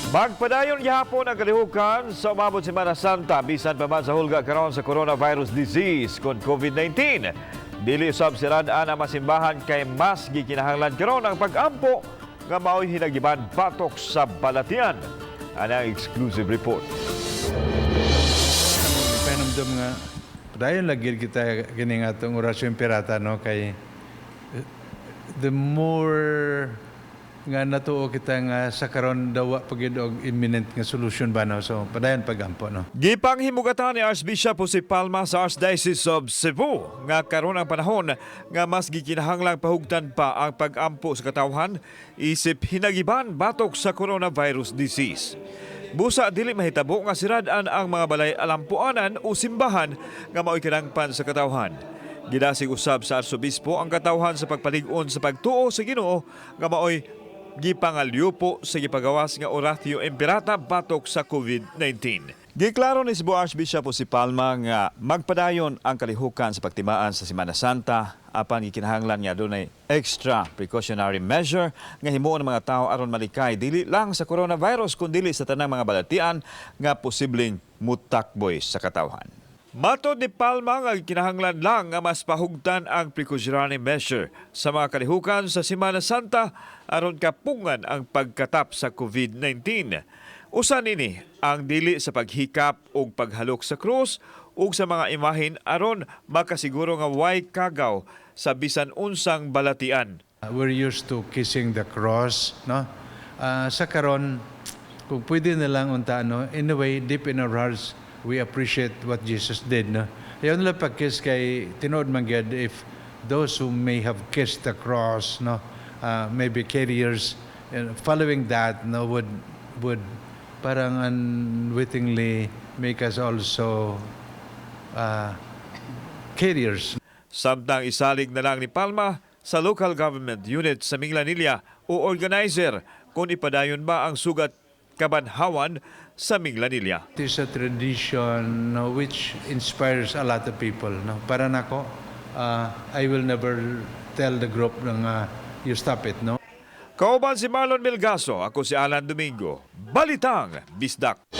Magpadayon gihapon ang kalihukan sa umabot Semana Santa bisan pa man sa hulga karon sa coronavirus disease kon COVID-19. Dili usab sirad-an ang masimbahan kay mas gikinahanglan karon ang pag-ampo nga mao'y hinagiban batok sa balatian. Ana ang exclusive report. Pahinumdum nga padayon lagi kita kini nga atong Oratio Imperata, no, kay the more nga natuo kita nga sa karon daw wa pa gyud og imminent nga solution ba, no, so padayon pagampo, no. Gipanghimugatan ni Archbishop Jose Palma sa Archdiocese of Cebu nga karon ang panahon nga mas gikinahanglang pahugtan pa ang pag-ampo sa katawhan isip hinagiban batok sa coronavirus disease. Busa dili mahitabo nga sirad-an ang mga balay alampuanan o simbahan nga mao'y kinangpan sa katawhan. Gidasig usab sa arsobispo ang katawhan sa pagpalig-on sa pagtuo sa Ginoo nga mao'y gipangalyupo sa gipagawas nga Oratio Imperata batok sa COVID-19. Giklaro ni Cebu Archbishop Jose Palma nga magpadayon ang kalihukan sa pagtimaan sa Semana Santa apan gikinahanglan nga adunay extra precautionary measure nga himuon ng mga tao aron malikay dili lang sa coronavirus kundili sa tanang mga balatian nga posibleng mutakboy sa katawhan. Matod ni Palma nga kinahanglan lang nga mas pahugtan ang precautionary measure sa mga kalihukan sa Semana Santa aron kapungan ang pagkatap sa COVID-19. Usa nini ang dili sa paghikap ug paghalok sa krus ug sa mga imahen aron makasiguro nga way kagaw sa bisan unsang balatian. We're used to kissing the cross, no? Sa karon, kung pwede na lang unta, no, in a way, deep in our hearts, we appreciate what Jesus did, no? Ayaw nila pag-kiss kay tinuod man gyud if those who may have kissed the cross, no, maybe carriers, and following that, no, would parang unwittingly make us also carriers. Samtang isalig na lang ni Palma sa local government unit sa Minglanilla o organizer kung ipadayon ba ang Sugat Kabanhawan sa Minglanilla. It is a tradition, no, which inspires a lot of people. No? Para nako, I will never tell the group ng you stop it. No? Kauban si Marlon Melgaso, ako si Alan Domingo. Balitang Bisdak.